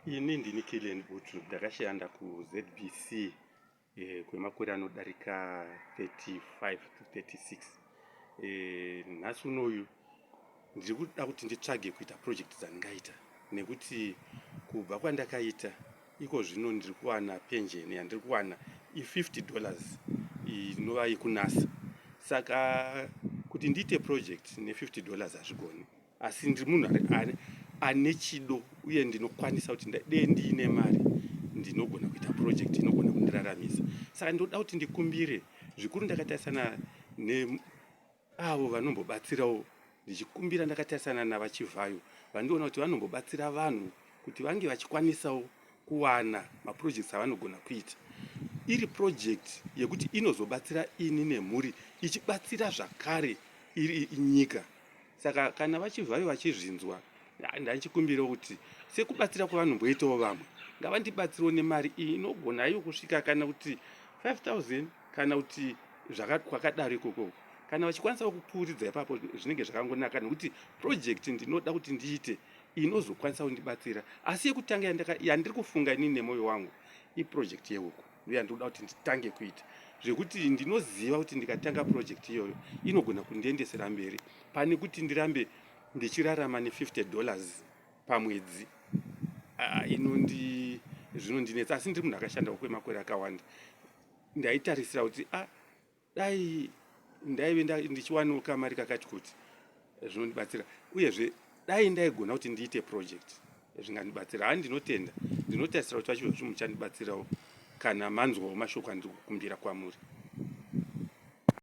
Ini ndini Killian Butru, ndakashanda kuZBC kwemakore anodarika 35 to 36. Nhasi unoyu ndiri kuda kuti nditsvage kuita project dzandingaita, nekuti kubva kwandakaita iko zvino ndiri kuwana penjeni yandiri kuwana i$50, inova yekuNSSA. Saka kuti ndiite project ne$50 hazvigoni, asi ndiri munhu ane chido uye ndinokwanisa kuti dei ndiine mari ndinogona kuita project inogona kundiraramisa. Saka ndoda kuti ndikumbire zvikuru ndakatarisana neavo vanombobatsirawo, ndichikumbira ndakatarisana navaChivhayo vandiona kuti vanombobatsira vanhu kuti vange vachikwanisawo kuwana maprojects avanogona kuita, iri project yekuti inozobatsira ini nemhuri, ichibatsira zvakare iri nyika. Saka kana vaChivhayo vachizvinzwa, ndandichikumbirawo kuti sekubatsira kwavanomboitawo vamwe, ngavandibatsirewo nemari iyi inogona iyo kusvika kana kuti 5000 kana kuti kwakadaro ikoko. Kana vachikwanisawo kupfuuridza ipapo, zvinenge zvakangonaka, nekuti project ndinoda kuti ndiite inozokwanisa kundibatsira. Asi yekutanga yandiri kufunga inini nemwoyo wangu iproject yehuku, ndo yandiri kuda kuti nditange kuita, zvekuti ndinoziva kuti ndikatanga project iyoyo inogona kundiendesera mberi pane kuti ndirambe ndichirarama ne$50 pamwedzi. Inondi zvinondinetsa, asi ndiri munhu akashandawo kwemakore akawanda. Ndaitarisira kuti a dai ndaive ndichiwanawo kamari kakati kuti zvinondibatsira, uyezve dai ndaigona kuti ndiite project zvingandibatsira. Hani ndinotenda, ndinotarisira kuti vaChivhayo muchandibatsirawo kana manzwawo mashoko andiri kukumbira kwamuri.